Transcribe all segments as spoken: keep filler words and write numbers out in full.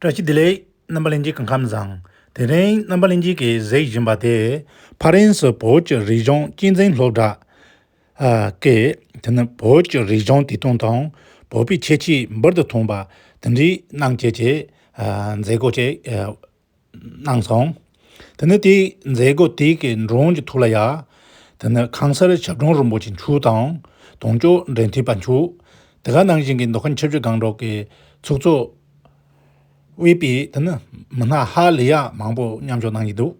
བཀྲ་ཤིས་བདེ་ལེགས། རྣམ་པ་ལྷན་རྒྱས་སྐུ་ཁམས་བཟང་། དེ་རིང་རྣམ་པ་ལྷན་རྒྱས་ཀྱིས་གཟིགས་བཞིན་པ་དེ་ཕ་རན་སི་བོད་ཀྱི་རིག་གཞུང་གཅེས་འཛིན་སློབ་གྲྭ་ཨ་གི་དེ་ནི་བོད་ཀྱི་རིག་གཞུང་དུས་སྟོན་དང་བོད་པའི་ཁྱད་ཆོས་འབུར་དུ་ཐོན་པ་དེ་འདྲའི་གནང་བྱས་ཀྱི་ཨ་མཛད་སྒོ་ཅིག་ཨ་གནང་སོང་། དེ་ནི་དེའི་མཛད་སྒོ་དེའི་གི་མགྲོན་གྱི་ཐོག་ལ་ཡ། དེ་ནི་ཁང་གསར་ཞབས་དྲུང་རིན་པོ་ཆེ་མཆོག་དང་དུང་ཕྱུར་འབྲེལ་མཐུད་པ་མཆོག་དེ་ག་ནང་བཞིན་གྱི་མདོ་ཁམས་ཆུ་བཞི་སྒང་དྲུག་གི་ཚོགས་གཙོ་དབུས་པའི་དེ་ནི་མི་སྣ་ཧ་ལས་ཡ་མང་པོ་མཉམ་ཞུགས་གནང་གི་འདུག་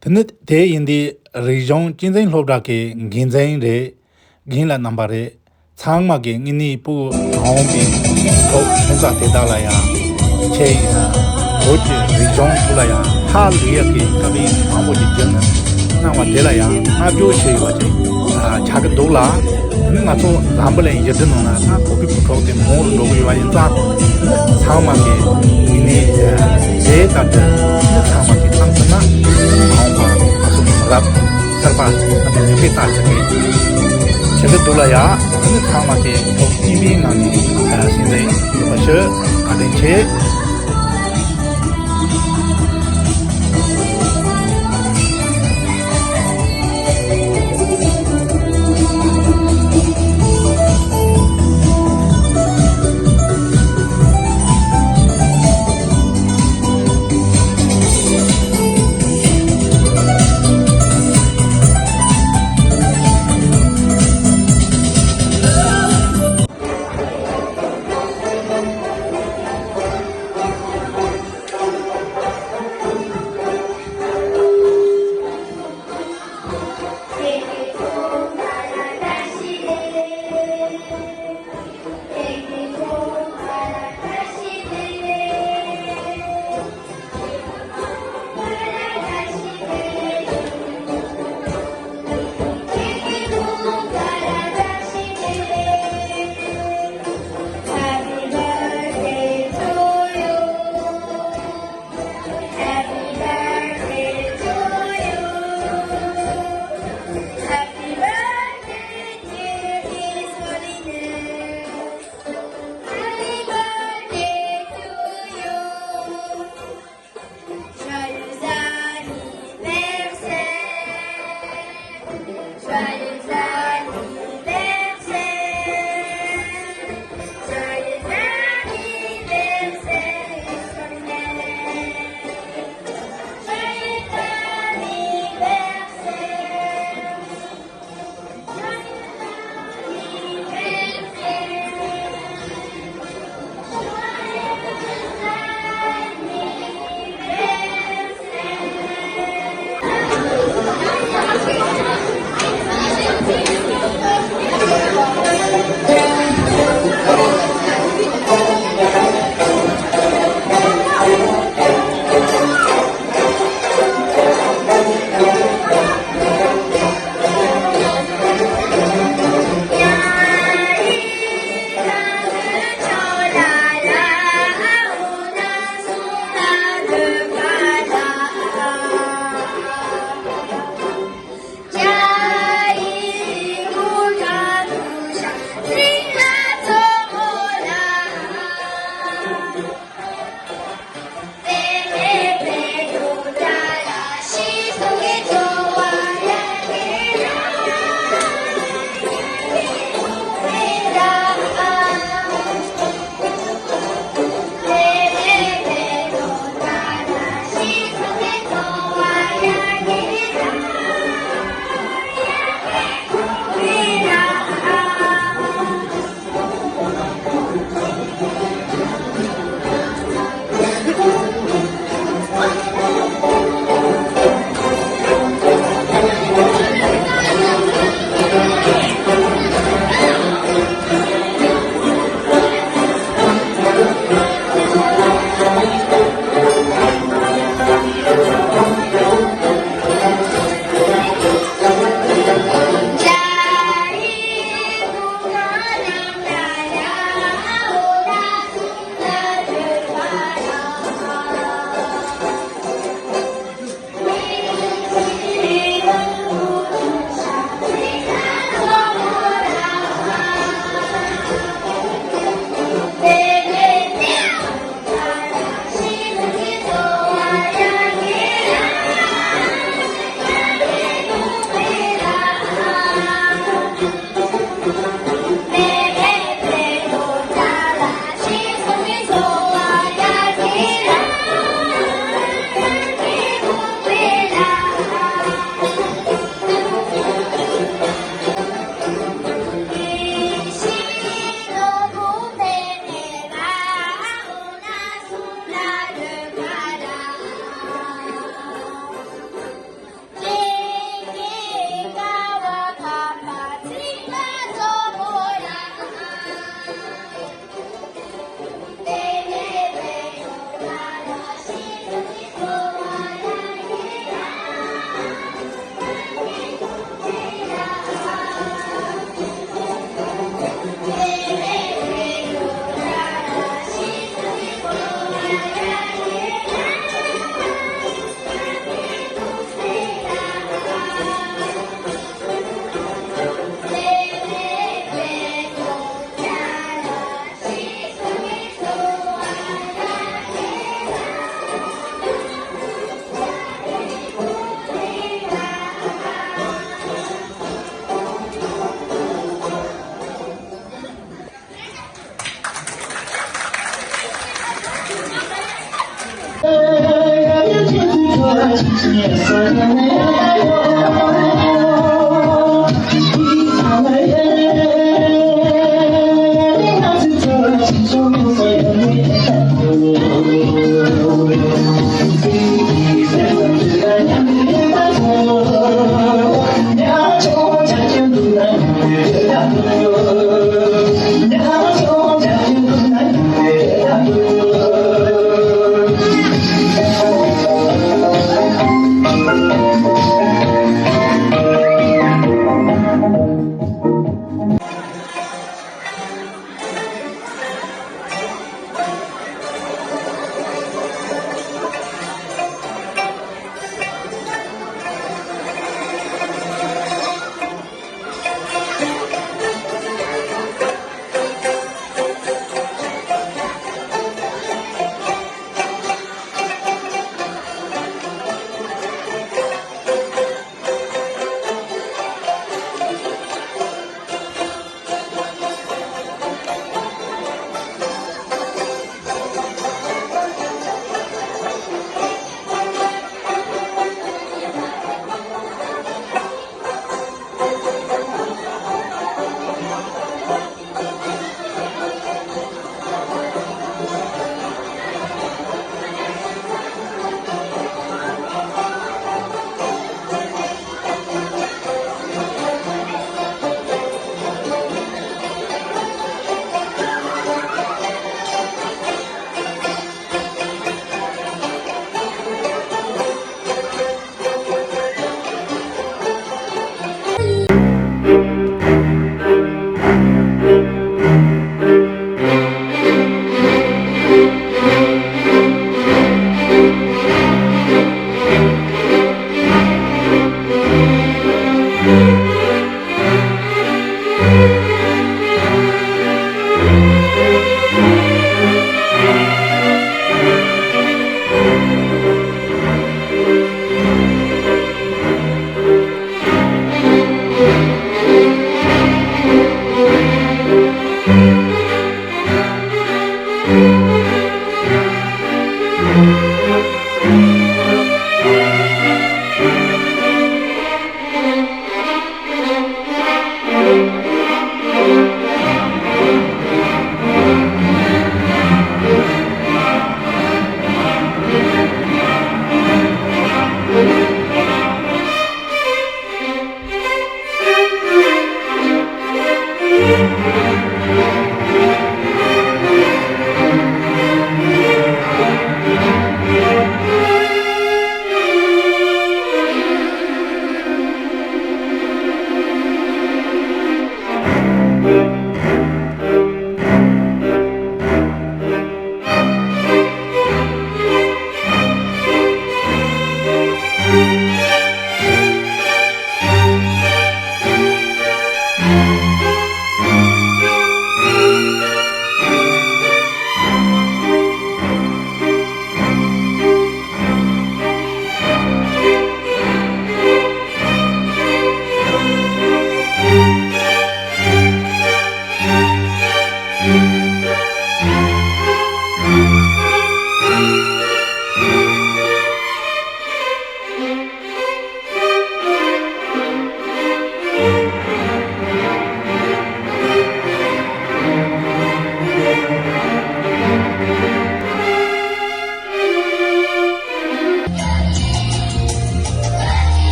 དེ་ནི་དེ་ཡིན་དུས་རིག་གཞུང་གཅེས་འཛིན་སློབ་གྲྭ་གི་འགན་འཛིན་རེད། རྒན་ལགས་རྣམ་པ་རེད། ཚང་མ་གི་དངོས་གནས་སྤུ་གུ་མ་འོངས་པའི་ཐོག་ཁྱིམ་ཚང་དེ་དག་ལ་ཡང་ཆེས་ཡིན་ན་བོད་ཀྱི་རིག་གཞུང་ཐོག་ལ་ཡང་ཧ་ལས་ཡག་གི་བཀའ་དྲིན་མང་པོ་ཞིག་བསྒྲུབས་ནས་གནང་བ་དེ་ལ་ཡང་བསྔགས་བརྗོད་བྱས་ཡོད་པ་ཅིག་ཆགས་ཀྱི་འདུག་ལ། ཨ་ནི་ང་ཚོ་འཛམ་བུ་གླིང་ཡུལ་གྲུ་ནང་ན་ད་བོད་པའི་བུ་ཕྲུག་དེ་མང་རུ་འགྲོ་གི་ཡོད་པ་ཡིན་ཙང་། ཚང་མ་གི་ངོས་ནས་དེ་ལྟར་དུ་ཚང་མ་གི་བསམ་ཚུལ་ན་མ་འོངས་པ་ང་ཚོ་མི་རབས་གསར་པ་ང་ཚོ་ནུས་པའི་རྟགས་ཤིག་གི་བྱེད་ཀྱི་འདུག་ལ་ཡ། ཨ་ནི་ཚང་མ་གི་ཐོག་མཐུན་པའི་ངང་ནས་སེམས་ལས་ཡོད་པ་ཞུ། བཀའ་དྲིན་ཆེ།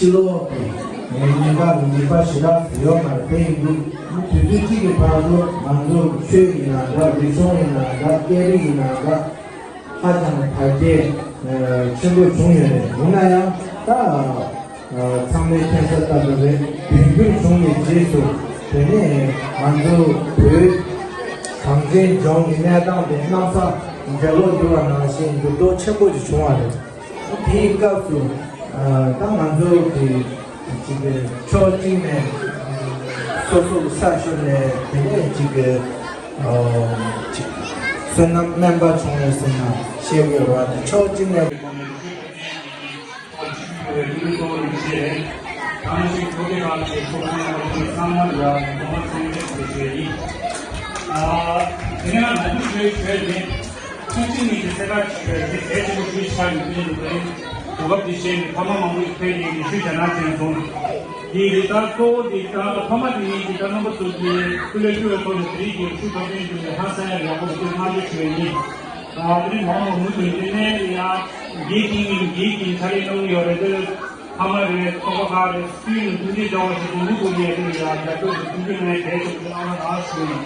ཕྱི་ལོགས་ཀྱི་ཉེན་ཁ་ཉེན་པ་ཞེ་དྲག་ཡོད་མ་རེད། དེ་ཡིན་དུས་དུས་ཚོད་གཅིག་གི་བར་དུ་ང་ཚོ་ཆོས་ཡིན་ན་འདྲ། རིག་གཞུང་ཡིན་ན་འདྲ། སྐད་རིགས་ཡིན་ན་འདྲ། ཧ་ཅང་དར་རྒྱས་ཆེན་པོ་བྱུང་ཡོད་རེད། ཡིན་ན་ཡང་ད་ཚང་མས་མཁྱེན་གསལ་ལྟར་དུ་རེད། དུས་འགྱུར་བྱུང་བའི་རྗེས་སུ་དེ་ནས་ང་ཚོ་བོད་གངས་ཅན་ལྗོངས་ཀྱི་གནས་སྟངས་དེ་གནམ་ས་འབྲེལ་ལོག་འགྱུར་བ་ནང་བཞིན་འགྱུར་ལྡོག་ཆེན་པོ་ཞིག་བྱུང་བ་རེད། དེའི་སྐབས་སུ་ད་ང་ཚོ་གི་ཅིག་ཕྱོགས་གཅིག་ནས་སོ་སོ་གི་ས་ཤོར་ནས། དེ་ནས་ཅིག་ཅིག་བསོད་ནམས་དམན་པ་བྱུང་བས་ཟེར་ན་བཤད་དགོས་རེད་བ། དེ་ཕྱོགས་གཅིག་ནས། ཐ་ན་ཅིག་ཐོག་ཁེ་ཁག་ཆེ་ཚོགས་ཁང་ནང་ཚང་མ་ལ་ཐོག་མ་ཚང་མས་བྱས་བྱས་ཡིན། དེ་ནས་ང་ཚོ་ཞུ་ཞུ་ཡ་ཡིན། ཐུགས་རྗེ་ཉིད་ཀྱི་སེ་ཁ་ཆེ་བའི་གལ་ཆེན་པོ་ཞིག་ཆགས་ཡོད་པའི་འདུག་པས། གོ་སྐབས་འདི་བཞེས་ནས་ཕ་མ་མང་པོ་ཞིག་ཕེབས་ཡོད་ཀྱི་ཤུལ་བཞག་ན་དྲན་སོང་། འདི་ཡི་ད་གཙོ་བོ་འདི་ད་ཕ་མ་འདི་ཉིད་ཀྱི་ད་རྣམ་པ་ཚོ་གི་སྐུ་ལས་བསྐྱོན་པའི་ཐོག་ནས་དེ་རིགས་ཀྱི་ཤུགས་ཐོག་ཏུ་འགྱུར་བའི་ཧང་སང་ཡག་པོ་འདུག་སྨོན་འདུན་ཞུ་བ་ཡིན། ད་དེ་རིང་མང་མང་མུ་མཐུད་དེ་ནས་ཡང་འགྱེད་ཀྱིན་འགྱེད་ཀྱིན་ཚར་རེ་གནང་གི་ཡོད་རེད་དེ། ཚང་མ་རེད། ཚོགས་པ་ཁག་རེད། སུའི་ནས་མཐུན་སྒྲིལ་བྱ་བ་ཞིག་ཏུ་མུ་མཐུད་ནས་ཡར་རྒྱབ་སྐྱོར་གྱི་མཐུན་འགྱུར་གནང་གལ་ཆེན་པོ་གནང་བ་རག་ཞུ་ཡིན།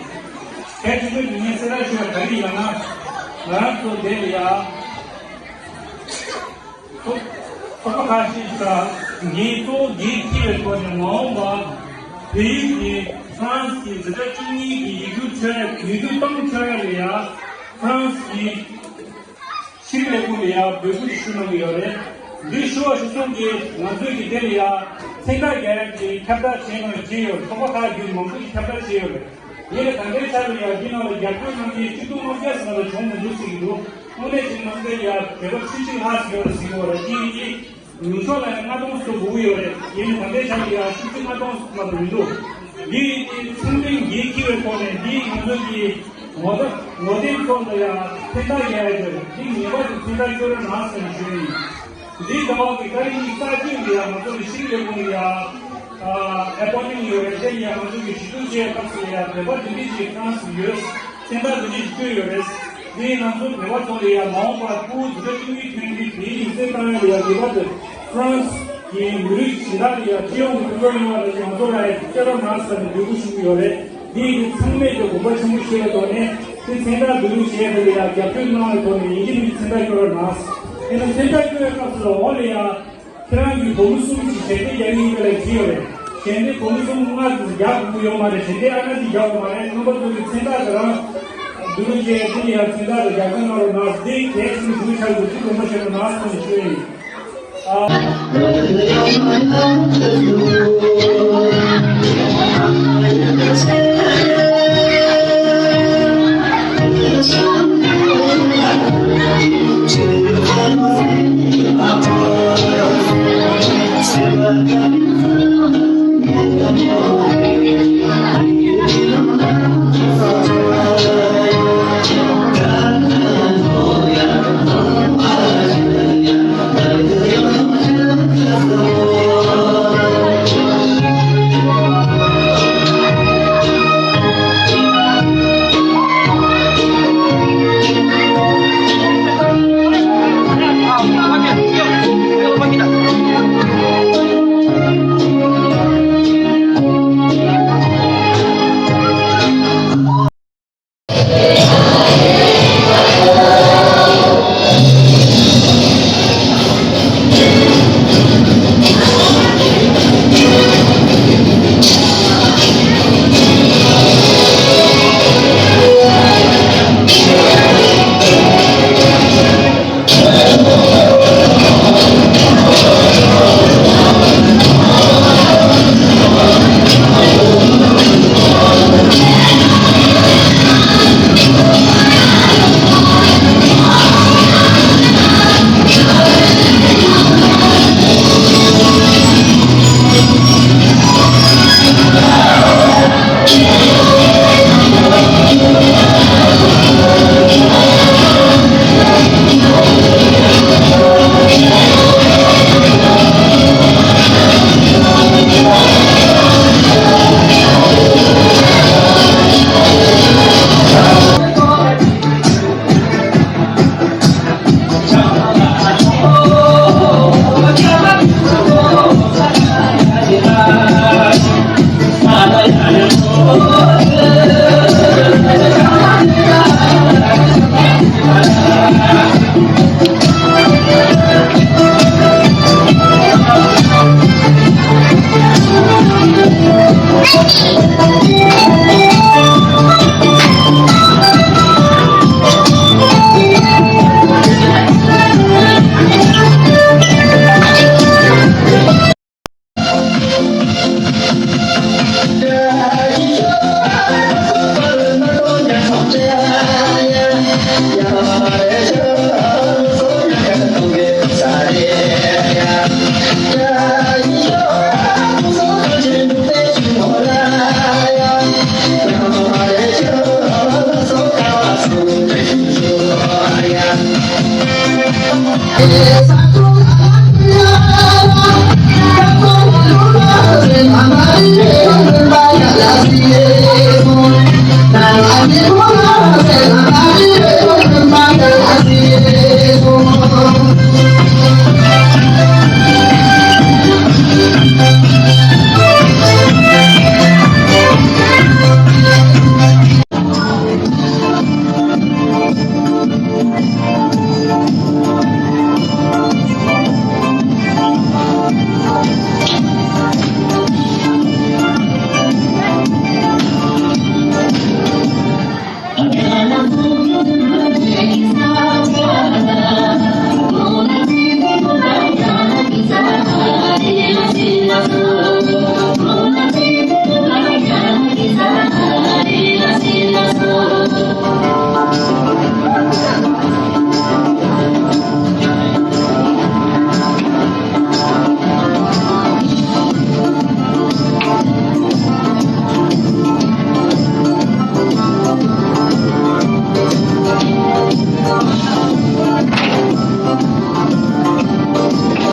གལ་ཆེ་ཤོས་ཀྱི་ངས་གསལ་བསྒྲགས་ཞུ་བ་ག་རེ་ཡིན་ལབ་ན། ང་རང་ཚོ་འདི་ལ་ཡ། ཚོགས་པ་ཁག་ཅིག་ལ་འགན་གཙོ་བོ་འགན་འཁྱེར་བའི་ཐོག་ནས་མ་འོངས་པ་བལ་ཡུལ་གྱི་ཧྥ་རན་སི་གི་འཛིན་གྲྭ་བཅུ་གཉིས་ཀྱི་ཡིག་རྒྱུགས་ཆོད་ཡ་ཡིག་རྒྱུགས་གཏོང་ཆོད་ཡ་ལ་ཡ་ཧྥ་རན་སི་གི་ཕྱི་ལས་ཁུངས་ལ་ཡ་འབོད་སྐུལ་ཞུ་གནང་གི་ཡོད་རེད། འདི་ཞུ་བ་ཞུ་སོང་གི་ང་ཚོས་ཀྱི་དེ་ལ་ཡ་མཚན་རྟགས་རྒྱག་ཡ་གི་ཁྱབ་བསྒྲགས་བྱས་གནང་བྱས་ཡོད། ཚོགས་པ་ཁག་བརྒྱུད་མང་པོ་ཞིག་ཁྱབ་བསྒྲགས་བྱས་ཡོད་རེད། ཡིན་ནའི་ད་ལྟའི་ཆར་ལ་ཡ་འདི་ནང་ལ་རྒྱབ་སྐྱོར་གནང་མཁན་གཅིག་སྡུད་དམག་རྒྱག་ཟེར་ནང་ལ་བྱུང་མི་འདུག་ཟེར་གྱི་འདུག་དངོས་གནས་བྱས་ན་ང་ཚོའི་ཡ་བོད་པ་ཁྲི་གཅིག་ལྷག་ཙམ་ཡོད་རེད་ཟེར་གྱི་ཡོད་རེད། དེ་ཡིན་གྱི་ཉུང་ཤོས་ལ་ཡ་ལྔ་སྟོང་ཙམ་དགོས་ཀྱི་ཡོད་རེད། ཡིན་ནའི་ད་ལྟའི་ཆར་ལ་ཡ་བཅུ་གཅིག་ལྔ་སྟོང་ཙམ་མ་གཏོགས་མི་འདུག་འདི་ཚང་མས་འགན་འཁྱེར་བའི་ཐོག་ནས་འདི་ང་ཚོ་གི་ངོ་ཐོག་ངོ་དེབ་ཐོག་ལ་ཡ་མཚན་རྟགས་རྒྱག་ཡ་ཡོད་རེད། འདི་ངེས་པར་དུ་མཚན་རྟགས་སྐྱོན་རོགས་གནང་ཟེར་ནས་ཞུ་ཡ་ཡིན། འདི་ཟླ་བ་གི་ཏ་རིག་གཉིས་རྩ་གཅིག་ལ་ཡ་ང་ཚོ་གི་ཤིང་ལས་ཁུངས་ལ་ཡ་ཨ་ཨེ་པོ་ནིང་ཡོད་རེད། དེ་ཡ་ང་ཚོ་གི་ཞི་ལུ་ཅེ་ཁ་སི་ལ་ཡ་བོད་པ་འདི་འདྲ་ཞིག་ཁྲང་སི་ཡོད། མཚན་རྟགས་འདི་འདྲ་ཞིག་བཀོད་ཡོད་རེད། འདི་ང་ཚོ་བོད་པ་ཚོ་ལ་ཡ་མ་འོངས་པར་ཕྲུ་གུ་འདི་འདྲ་ཆུང་ཆུང་ཐོན་འདི་བོད་ཡིག་སེམས་གཏོང་ཡ་ལ་ཡ་ངེས་པར་དུ་ཁྲང་སི་གི་མི་རིགས་གཞན་དག་ལ་ཡ་སྤྱི་ཡོངས་ཀྱི་ཕྲུ་གུ་ཡོང་བ་ལ་ཡ་ང་ཚོ་ལ་ཡ་སྤྱོད་རོགས་གནང་ཟེར་ནས་འབོད་སྐུལ་ཞུ་གི་ཡོད་རེད། འདི་ཡིན་ཚང་མས་ཀྱི་དགོངས་པ་ཆེན་པོ་བཞེས་པའི་ཐོག་ནས་དེ་མཚན་རྟགས་བསྡུ་རུབ་བྱས་པ་ལ་ཡང་རྒྱབ་སྐྱོར་གནང་བའི་ཐོག་ནས་ཡིན་གཅིག་མིན་གཅིག་མཚན་རྟགས་སྐྱོར་རོགས་གནང་། དེ་ནས་མཚན་རྟགས་སྐྱོར་བའི་སྐབས་སུ་ལ་འོག་ལ་ཡང་ཁྱེད་རང་གིས་སྒོར་མོ་གསུམ་གྱི་ཞལ་འདེབས་རྒྱག་གི་ཡིན་པ་ལ་བྲིས་ཡོད་རེད། ཞལ་འདེབས་སྒོར་མོ་གསུམ་ལྔ་ཙམ་རྒྱག་དགོས་ཀྱི་ཡོད་མ་རེད། ཞལ་འདེབས་ཨ་ན་ཙམ་རྒྱག་དགོས་མ་རེད། རྣམ་པ་ཚོ་གི་མཚན་རྟགས་དེ་རང་བསྡུ་རུབ་བྱས་དེ་ལ་ཡང་མཚན་རྟགས་དང་རྒྱབ་སྐྱོར་གནང་རོགས་གནང་། དེ་གལ་ཆེན་པོ་ཞིག་ཆགས་འདུག་ཅིག་དགོངས་པ་བཞེས་རོགས་གནང་ཟེར་ནས་ཞུ་ཡ་ཡིན།